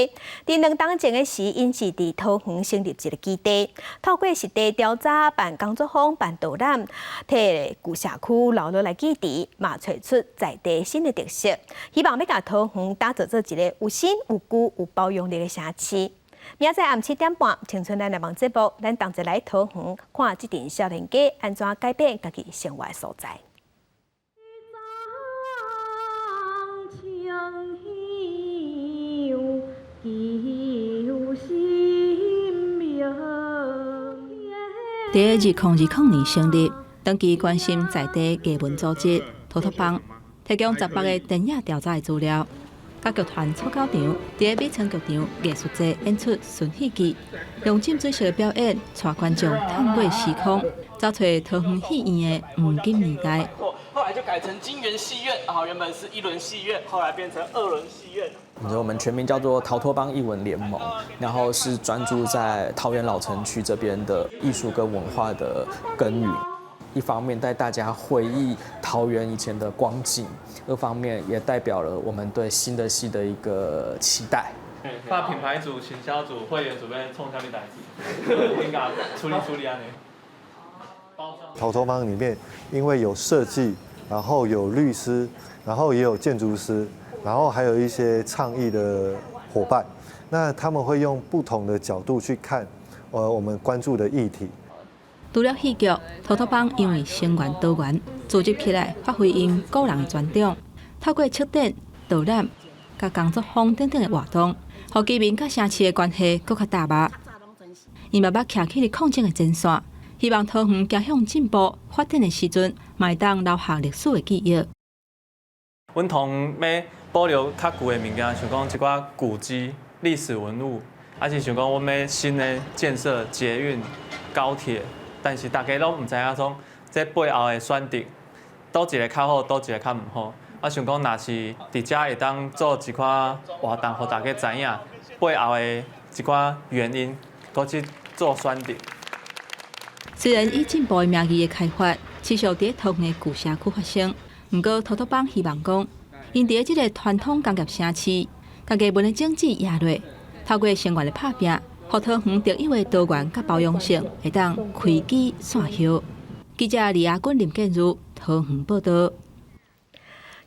佇2冬前的時，𪜶是佇桃園成立一个基地，透過實地調查、辦工作坊、辦導覽，替舊社區留落來記憶，嘛揣出在地新的特色，希望欲共桃園打造做一个有新有舊有包容力的城市。明仔載暗7點半，青春咱來望節目，咱同齊來桃園看這陣少年家按怎改變家己生活的所在。佇2020年成立，長期關心在地藝文組織逃脫幫，提供18個田野調查的資料。佮劇團草狗場佇美村劇場藝術節演出巡戲劇，用浸水式的表演，帶觀眾穿過時空，走揣桃園戲院的黃金年代。後來就改成金源戲院啊，原本是一輪戲院，後來變成二輪戲院。我們全名叫做逃脫幫藝文聯盟，然後是專注在桃園老城區這邊的藝術跟文化的耕耘。一方面帶大家回憶桃園以前的光景，二方面也代表了我們對新的戲的一個期待。發品牌組、行銷組、會員組欲創啥物代誌，應該處理處理按呢。逃脫幫裡面，因為有設計，然後有律師，然後也有建築師，然後還有一些倡議的夥伴，那他們會用不同的角度去看，我們關注的議題。除了戲劇，逃脫幫因為成員多元，組織起來發揮𪜶個人的專長，透過策展、導覽、佮工作坊等等的活動，予居民佮城市的關係閣較踏入。𪜶嘛捌徛起佇抗爭的前線，希望桃園走向進步發展的時陣，嘛會當留下歷史的記憶。阮通欲保留較舊的物件，像講一寡古蹟、歷史文物，抑是像講阮欲新的建設捷運、高鐵。但是大家攏毋知影講，這背後的選擇，佗一个較好，佗一个較毋好。我想講，若是佇遮會當做一寡活動，予大家知影背後的一寡原因，閣去做選擇。雖然以進步的名義的開發，持續佇桃園的舊社區發生，毋過逃脫幫希望講，𪜶佇這个傳統工業城市，共藝文的種子掖落，透過成員的拍拚，予桃園特有的多元佮包容性，會當開枝散葉。記者李亞君、林建如桃園報道。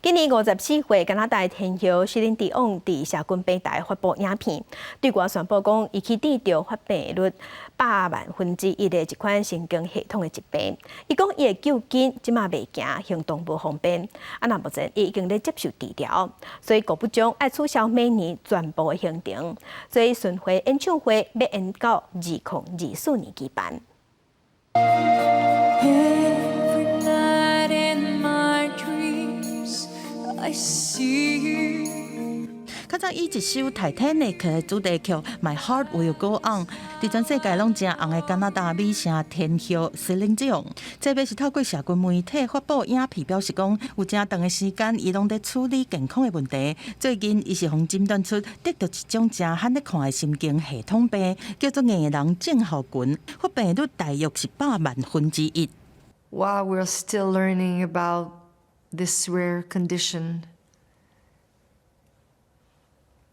今年54歲加拿大天后席琳迪翁佇社群平台發布影片，對外宣布講，伊去得著發病率100萬分之一的一款神經系統的疾病。伊講伊的救筋這馬袂行，行動無方便。啊，那目前伊已經咧接受治療，所以國不將愛取消每年全部的行程。所以巡迴演唱會欲延到2024年舉辦。 Every night in my dreams, I see you. 較早以一首《泰坦尼克》的主題曲《My Heart Will Go On》，佇全世界攏誠紅的加拿大美聲天后 Celine Dion，這擺是透過社群媒體發布影片，表示講有誠長的時間，伊攏佇處理健康的問題。最近，伊是予診斷出得著一種誠罕咧看的神經系統病，叫做硬人症候群，發病率大約是100萬分之一。 While we're still learning about this rare condition,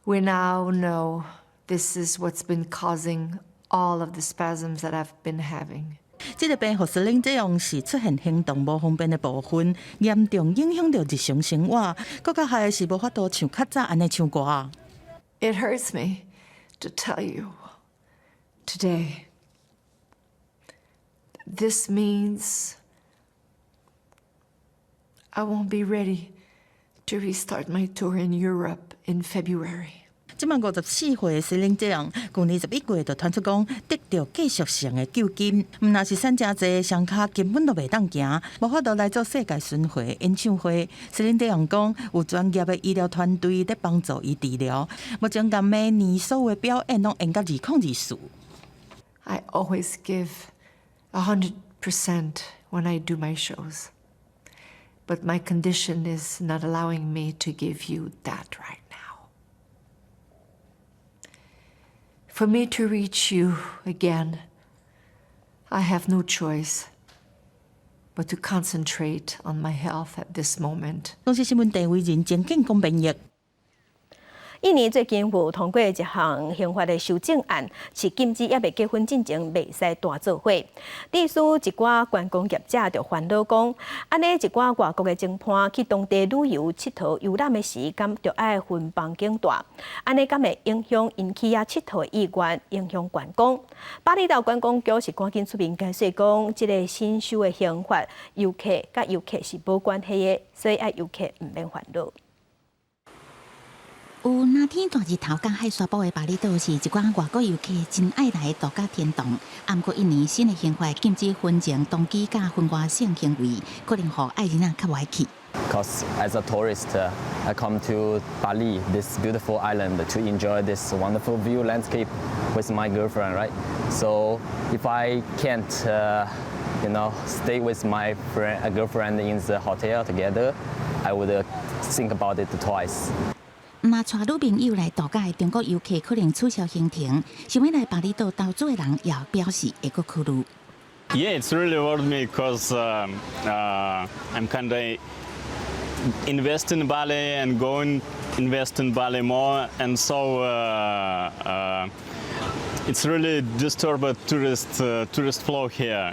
We now know this is what's been causing all of the spasms that I've been having. 這个病予席琳迪翁是出現行動無方便的部分，嚴重影響著日常生活。閣較害的是無法度像較早按呢唱歌。 It hurts me to tell you today. This means I won't be ready to restart my tour in Europe in February. 這擺54歲的席琳迪翁，舊年11月就傳出講得著繼續性的舊筋，毋但是瘦誠濟，雙跤根本都袂當行，無法度來做世界巡迴演唱會。席琳迪翁講，有專業的醫療團隊佇幫助伊治療，目前共明年所有的表演攏延到2024。 I always give 100% when I do my shows, but my condition is not allowing me to give you that right now. For me to reach you again, I have no choice but to concentrate on my health at this moment. 公視新聞鄭偉仁、鄭建公編譯。印尼最近有通過一項刑法的修正案，是禁止猶未結婚進前袂使蹛做伙。致使一寡觀光業者就煩惱講，按呢一寡外國的情伴去當地旅遊、𨑨迌遊覽的時，敢著愛分房間蹛？按呢敢會影響𪜶去遐𨑨迌的意願，影響觀光。巴厘島觀光局是趕緊出面解釋講，這个新修的刑法，遊客佮遊客是無關係的，所以愛遊客毋免煩惱。有藍天大日頭佮海沙埔的巴厘島是一寡外國遊客真愛來度假天堂。毋過印尼新的刑法禁止婚前同居佮婚外性行為，可能予愛人仔較無愛去。 Because as a tourist, I come to Bali, this beautiful island, to enjoy this wonderful view landscape with my girlfriend, right? So if I can't stay with my friend, a girlfriend in the hotel together, I would think about it twice. 毋但帶女朋友來度假的中國遊客可能取消行程，想欲來巴厘島投資的人也表示會閣考慮。 Yeah, it's really worried me because I'm kind of invest in Bali and going invest in Bali more, and so it's really disturbed tourist flow here.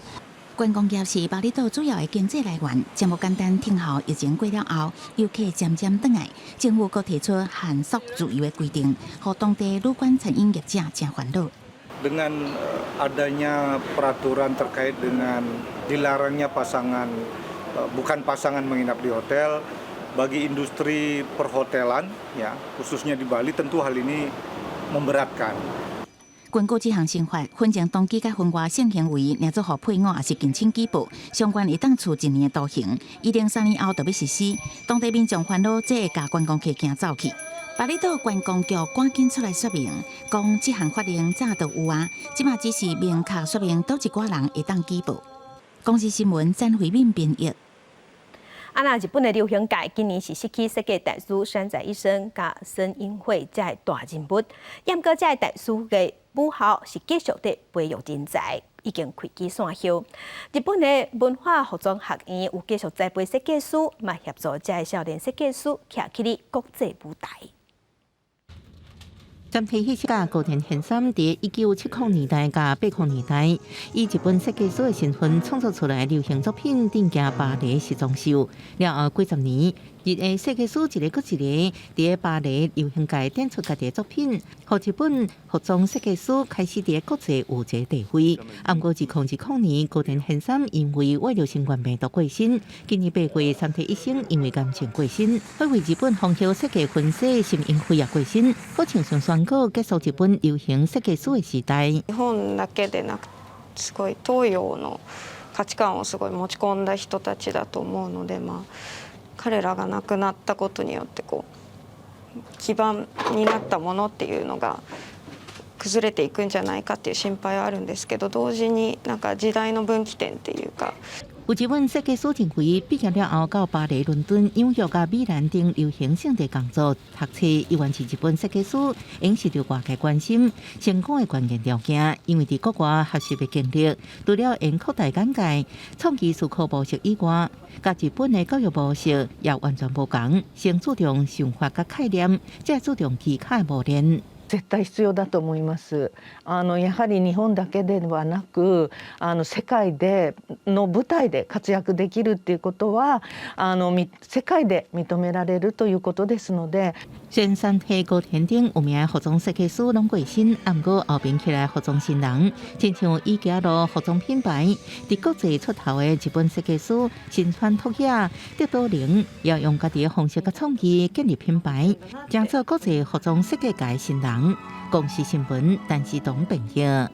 觀光業是巴厘島主要的經濟來源，這無簡單。聽候疫情過了後，遊客漸漸轉來，政府閣提出限縮自由的規定，予當地旅館餐飲業者誠煩惱。 Dengan adanya peraturan terkait dengan dilarangnya pasangan bukan pasangan menginap di hotel, bagi industri perhotelan ya khususnya di Bali tentu hal ini memberatkan. 根據這項新法，婚前同居佮婚外性行為，若做予配偶抑是近親舉報，上懸會當處一年的徒刑。一定3年後就欲實施。當地民眾煩惱，這會共觀光客驚走去。巴厘島觀光局趕緊出來說明，講這項法令早就有啊，這馬只是明確說明，佗一寡人會當舉報。公視新聞詹慧敏編譯。啊，那日本的流行界今年是失去設計大師山仔一生佮森英惠這大人物，毋過這大師的母校是繼續佇培育人才，已經開始散葉。日本的文化服裝學院有繼續栽培設計師，嘛協助這少年設計師徛起佇國際舞台。山崎一生佮高田憲三佇1970年代佮80年代，以日本設計師的身份創作出來流行作品，登行巴黎時裝秀。了後幾十年，日裔設計師一個閣一個佇巴黎流行界展出家己的作品，予日本服裝設計師開始佇國際有一個地位。毋過2020年，高田憲三因為外流新冠病毒過身，今年8月，山崎一生因為癌症過身，彼位日本風向設計分析森英惠也過身，好親像宣告結束日本流行設計師的時代。日本だけでなく、すごい東洋の価値観をすごい持ち込んだ人たちだと思うので、まあ彼らが亡くなったことによってこう基盤になったものっていうのが崩れていくんじゃないかっていう心配はあるんですけど、同時になんか時代の分岐点っていうか。有日本設計師認為，畢業了後到巴黎、倫敦、紐約佮米蘭等流行勝地工作讀冊，猶原是日本設計師應受著外界關心成功的關鍵條件。因為佇國外學習的經歷，除了會擴大眼界、創意思考模式以外，佮日本的教育模式也完全無仝，先注重想法佮概念，再注重技巧的磨練。絶対必要だと思います。やはり日本だけではなく、世界での舞台で活躍できるっていうことは、世界で認められるということですので。先山系高田頂有名服裝設計師攏過身，毋過後邊起來服裝新人，親像伊家路服裝品牌，佇國際出頭的日本設計師新川拓也、德島玲，也用家己的方式佮創意建立品牌，成做國際服裝設計界新人。公視新聞，陳思東編譯。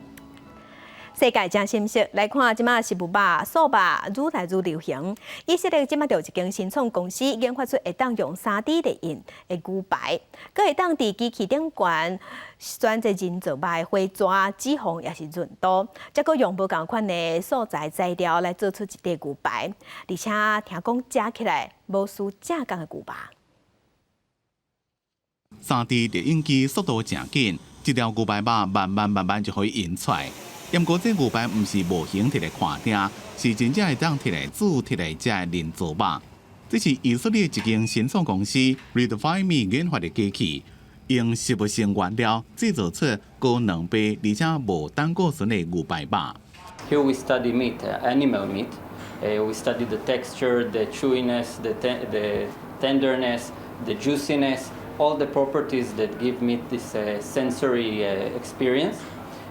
世界真新鮮，來看這馬食物肉、素肉愈來愈流行。以色列這馬就有一間新創公司研發出會當用3D 列印的牛排，閣會當佇機器頂懸選擇人造肉的火蛇、脂肪抑是潤度，才閣用無仝款的素材材料來做出一塊牛排，而且聽講食起來無輸正港的牛肉。 3D 列印機速度誠緊，一條牛排肉慢慢慢慢就予伊印出來。毋過這牛排毋是模型摕來看定，是真正會當摕來煮、摕來食的人造肉。這是以色列一間新創公司 Redefine Me 研發的機器，用植物性原料製造出高蛋白而且無膽固醇的牛排肉。 Here we study meat, animal meat. We study the texture, the chewiness, the tenderness, the juiciness, all the properties that give meat this sensory experience.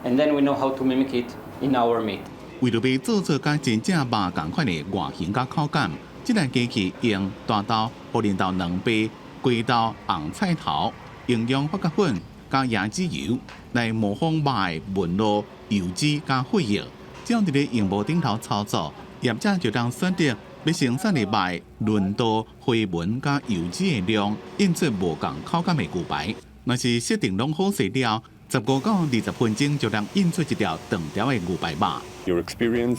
And then we know how to mimic it in our meat. 為著欲做出佮真正肉仝款的外形佮口感，這台機器用大豆、芋奶豆卵白、瓜豆、紅菜頭、營養發酵粉佮椰子油來模仿肉的紋路、油脂佮血液。只要佇咧螢幕頂頭操作，業者就通選擇欲生產的肉的潤度、花紋佮油脂的量，印出無仝口感的牛排。若是設定攏好勢了，15到20分鐘就能印出一條長條的牛排肉。 You experience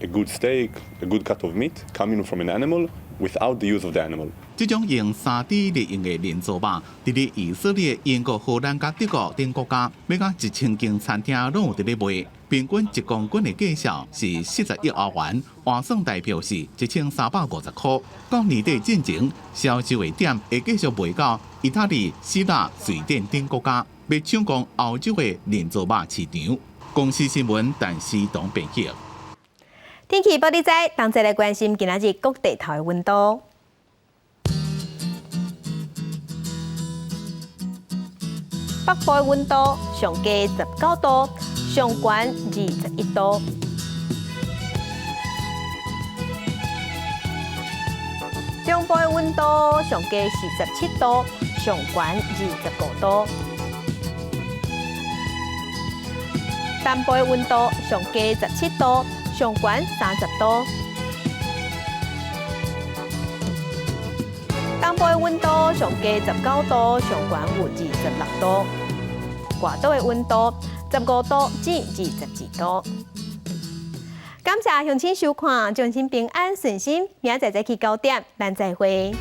a good steak, a good cut of meat coming from an animal without the use of the animal. 這種用3D 列印的人造肉，佇咧以色列、英國、荷蘭佮德國等國家，欲到1000間餐廳攏有佇咧賣。平均一公斤的價數是41歐元，換算台票是1350箍。到年底進前，銷售的點會繼續賣到意大利、希臘、瑞典等國家，欲搶攻歐洲的人造肉市場。公視新聞，陳思東編譯。天氣報你知，同齊來關心今仔日各地頭的溫度。北部的溫度上低19度，上懸21度。中部的溫度上低47度，上懸25度。南部的溫度上低17度，上懸30度。東部的溫度上低19度，上懸有26度。外島的溫度15度至22度。感謝鄉親收看，祝您平安順心，明仔載早起9點，咱再會。